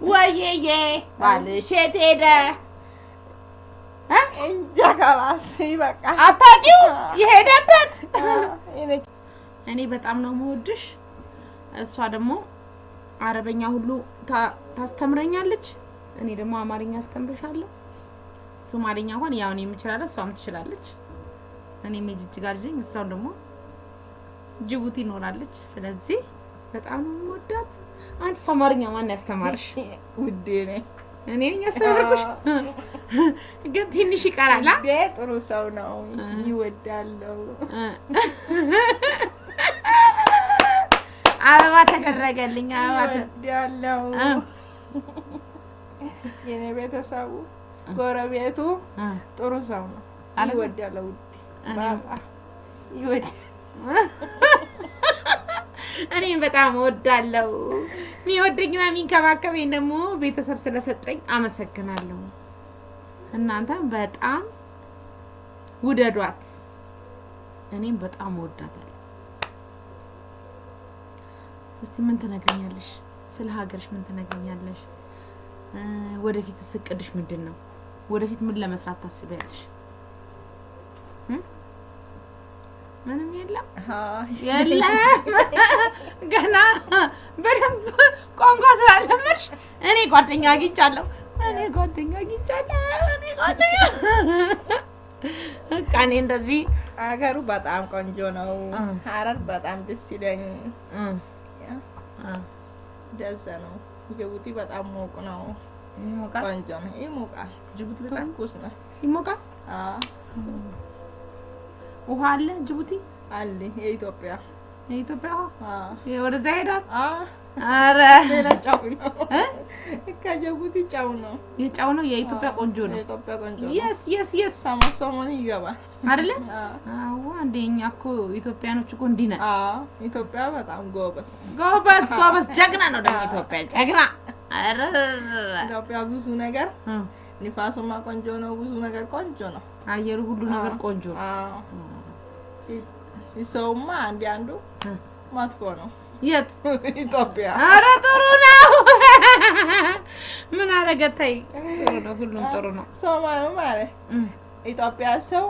ወይዬ ባልሽ የት ሄደ? እንጃ خلاص ይበቃል። አታውቂው የሄደበት። እኔ በጣም ነው የምወድሽ። እሷ ደግሞ አረበኛ ሁሉ ታስተምረኛለች። እኔ ደግሞ አማርኛ አስተምርሻለሁ። ሶማሌኛ እንኳን ያው እኔም እችላለሁ፣ እሷም ትችላለች። እኔም የጅጅጋ ልጅ ነኝ፣ እሷም ደግሞ ጅቡቲ ይኖራለች። ስለዚህ በጣም ነው የምወዳት። አንቺስ አማርኛ ማን ያስተማርሽ? ውዴ ነኝ። እኔ ነኝ ያስተማርኩሽ። ግን ትንሽ ይቀራል። ውዴ ጥሩ ሰው ነው፣ ይወዳለው። አበባ ተደረገልኝ። አበባ ይወዳለው። የኔ ቤተሰቡ ጎረቤቱ ጥሩ ሰው ነው፣ ይወዳለው። ውዴ በጣም ይወዳል። እኔም በጣም እወዳለሁ። የሚወደኝና የሚንከባከበኝ ደግሞ ቤተሰብ ስለሰጠኝ አመሰግናለሁ። እናንተም በጣም ውደዷት። እኔም በጣም እወዳታለሁ። እስቲ ምን ትነግሪኛለሽ? ስለ ሀገርሽ ምን ትነግሪኛለሽ? ወደፊት እቅድሽ ምንድን ነው? ወደፊት ምን ለመስራት ታስቢያለሽ? ምንም የለም የለም። ገና በደንብ ቋንቋ ስላለመድሽ እኔ ጓደኛ አግኝቻለሁ፣ እኔ ጓደኛ አግኝቻለሁ፣ እኔ ጓደኛ በቃ እኔ እንደዚህ ሀገሩ በጣም ቆንጆ ነው። ሀረር በጣም ደስ ይለኝ። ደስ ነው። ጅቡቲ በጣም ሞቅ ነው። ይሞቃል። ቆንጆ ነው። ይሞቃል። ጅቡቲ በጣም ትኩስ ነው። ይሞቃል። ውሃ አለ ጅቡቲ? አለ። የኢትዮጵያ የኢትዮጵያ ውሃ ወደዛ ይሄዳል። ኧረ ሌላ ጨው ነው። ከጅቡቲ ጨው ነው። የጨው ነው። የኢትዮጵያ ቆንጆ ነው። የኢትዮጵያ ቆንጆ ነው። Yes, yes. ሰሞን ሰሞን ይገባል አይደለ? አዎ። እንደ እኛ እኮ ኢትዮጵያኖች እኮ እንዲህ ነን። አዎ፣ ኢትዮጵያ በጣም ጎበዝ ጎበዝ ጎበዝ፣ ጀግና ነው ደግሞ ኢትዮጵያ ጀግና። ኧረ ኢትዮጵያ ብዙ ነገር ንፋሱማ ቆንጆ ነው። ብዙ ነገር ቆንጆ ነው። አየሩ ሁሉ ነገር ቆንጆ ነው። አዎ። ሰውማ አንድ አንዱ መጥፎ ነው። የት ኢትዮጵያ? ኧረ ጥሩ ነው። ምን አረገ? ተይ፣ ጥሩ ነው። ሁሉም ጥሩ ነው። ሶማሌ ማለት ኢትዮጵያ ሰው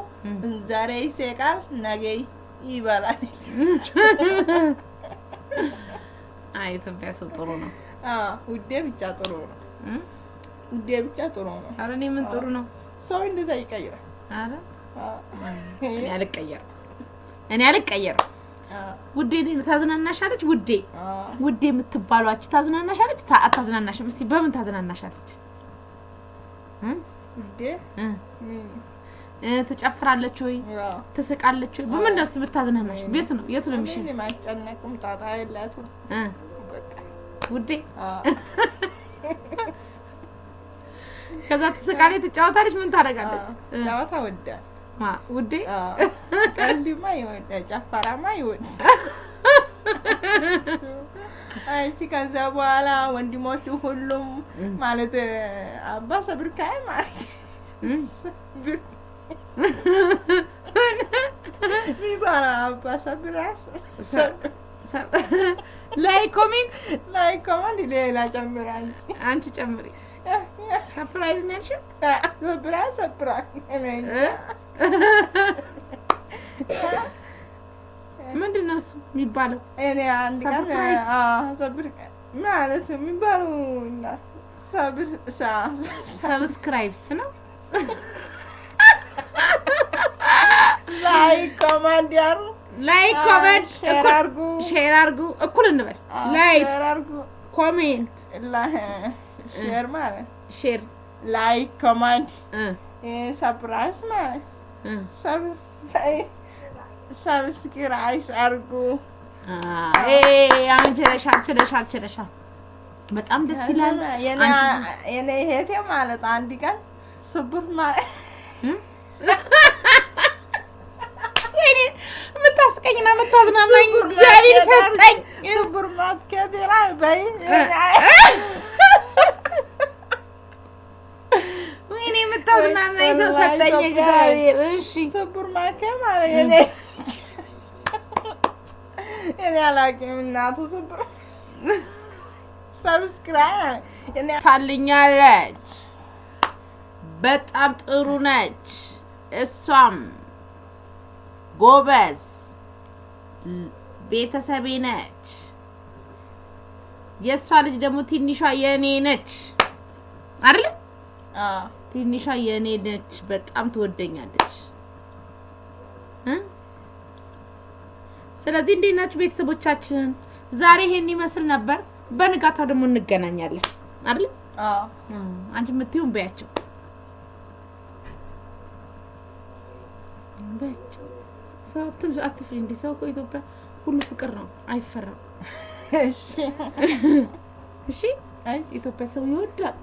ዛሬ ይስቃል፣ ነገ ይበላል። አይ ኢትዮጵያ ሰው ጥሩ ነው። አዎ፣ ውዴ ብቻ ጥሩ ነው። ውዴ ብቻ ጥሩ ነው። ኧረ እኔ ምን ጥሩ ነው? ሰው እንደዛ ይቀይራል። ኧረ እኔ አልቀየርም። እኔ አልቀየርም። ውዴ ታዝናናሻለች። ውዴ ውዴ የምትባሏች ታዝናናሻለች? አታዝናናሽም? እስቲ በምን ታዝናናሻለች? ውዴ ትጨፍራለች ወይ ትስቃለች ወይ? በምን ነው የምታዝናናሽ? ቤቱ ነው የቱ ነው የሚሻል? ምንም አትጨነቅም፣ ጣጣ የላትም። ውዴ ከዛ ትስቃለች፣ ትጫወታለች። ምን ታደርጋለች? ጨዋታ ወዳል ውዴ ቀልድማ ይወዳል፣ ጨፈራማ ይወዳል። አንቺ ከዛ በኋላ ወንድሞቹ ሁሉም ማለት አባ ሰብርካይ ማለት የሚባለው አባ ሰብራስ Like, comment. Like, comment ሌላ ጨምራል። አንቺ ጨምሪ። Surprise ነው ያልሽው? Surprise, surprise. ምንድን ነው እሱ የሚባለው? እኔ አንድ ቀን ማለት የሚባለው Subscribes ነው። Like, comment ያሩ Like, comment Share አድርጉ፣ Share አድርጉ። እኩል እንበል። Like, comment, Share ማለት Share. Like, comment, surprise ማለት subscribe አድርጉ። አሁን ችለሻል፣ ችለሻል፣ ችለሻል። በጣም ደስ ይላል። የኔ እህቴ ማለት አንድ ቀን ሱብር ማለት የምታስቀኝና የምታዝናናኝ እግዚአብሔር ሰጠኝ። ሱፐር ማርኬት ይላል በይ። ወይኔ የምታዝናናኝ ሰው ሰጠኝ እግዚአብሔር። እሺ ሱፐር ማርኬት ማለት የኔ እኔ አላውቅም እናቱ ሱፐር Subscribe ታልኛለች። በጣም ጥሩ ነች። እሷም ጎበዝ ቤተሰቤ ነች። የእሷ ልጅ ደግሞ ትንሿ የኔ ነች አይደለ? ትንሿ የኔ ነች። በጣም ትወደኛለች። ስለዚህ እንዴት ናችሁ ቤተሰቦቻችን? ዛሬ ይሄን ይመስል ነበር። በንጋታው ደግሞ እንገናኛለን አይደል? አዎ። አንቺ የምትይውን በያቸው በያቸው። ሰው አትፍሪ። እንዴ ሰው እኮ ኢትዮጵያ ሁሉ ፍቅር ነው፣ አይፈራም። እሺ እሺ፣ ኢትዮጵያ ሰው ይወዳል።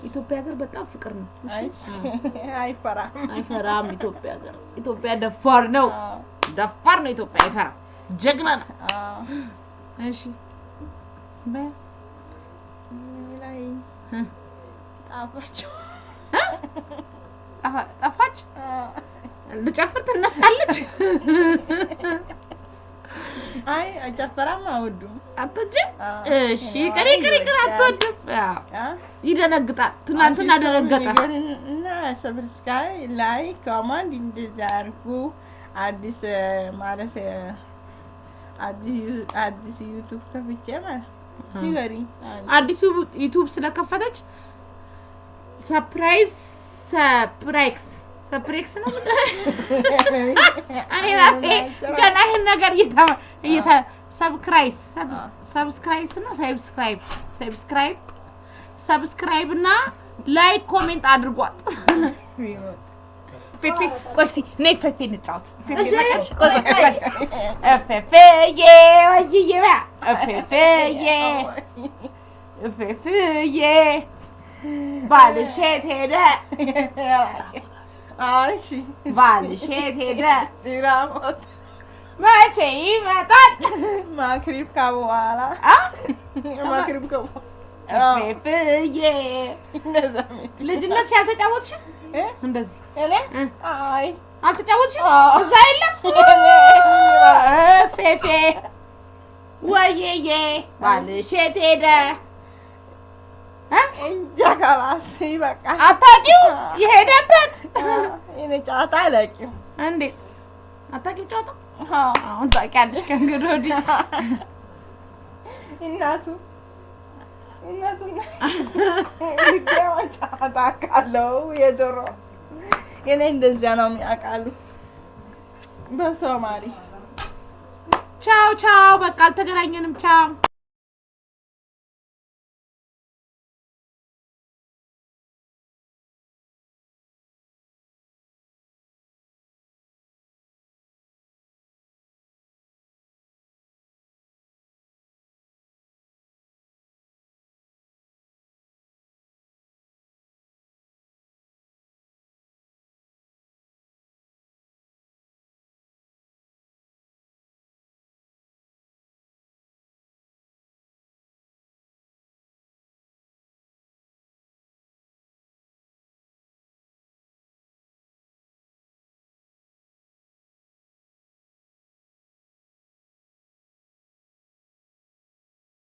ኢትዮጵያ ሀገር በጣም ፍቅር ነው። እሺ፣ አይፈራም፣ አይፈራም። ኢትዮጵያ ሀገር ኢትዮጵያ ደፋር ነው፣ ደፋር ነው። ኢትዮጵያ አይፈራም፣ ጀግና ነው። እሺ በ ላይ ጣፋችሁ ጠፋች። ልጨፍር ትነሳለች። አይ ጨፈራም አይወዱም። አትወጂም? እሺ ቅሪ ቅሪ ቅሪ አትወድም። ይደነግጣል። ትናንትና ደነገጠ። እና subscribe፣ like፣ comment እንደዛ አድርጉ። አዲስ ማለት አዲስ YouTube ከፍቼ ማለት ንገሪኝ። አዲሱ YouTube ስለከፈተች surprise surprise surprise ነው። እኔ ራሴ ገና ይሄን ነገር እየተ subscribe subscribe ነው subscribe subscribe subscribe እና like comment አድርጓት። ፌፌ ቆይ እስኪ ነይ ፌፌ እንጫወት። ፌፌ ወይዬ ፌፌዬ ፌፌዬ ባልሽ የት ሄደ? ባልሽ የት ሄደ? መቼ ይመጣል? ማክሪብ ከበኋላ ማክሪብ ከበኋላ ፌፌዬ ልጅነትሽ አልተጫወትሽም? እንደዚህ አይ አልተጫወትሽም? እዛ የለም ፌፌ ወይዬ ባልሽ የት ሄደ? እንጃ ከራሴ በቃ አታውቂውም? የሄደበት እኔ ጨዋታ አላውቅም። እንዴት አታውቂም ጨዋታ? አሁን ታውቂያለሽ ከእንግዲህ ወዲህ። እናቱ እናቱ ጨዋታ አውቃለሁ። የድሮ እኔ እንደዚያ ነው የሚያውቃሉ በሶማሌ። ቻው ቻው። በቃ አልተገናኘንም። ቻው።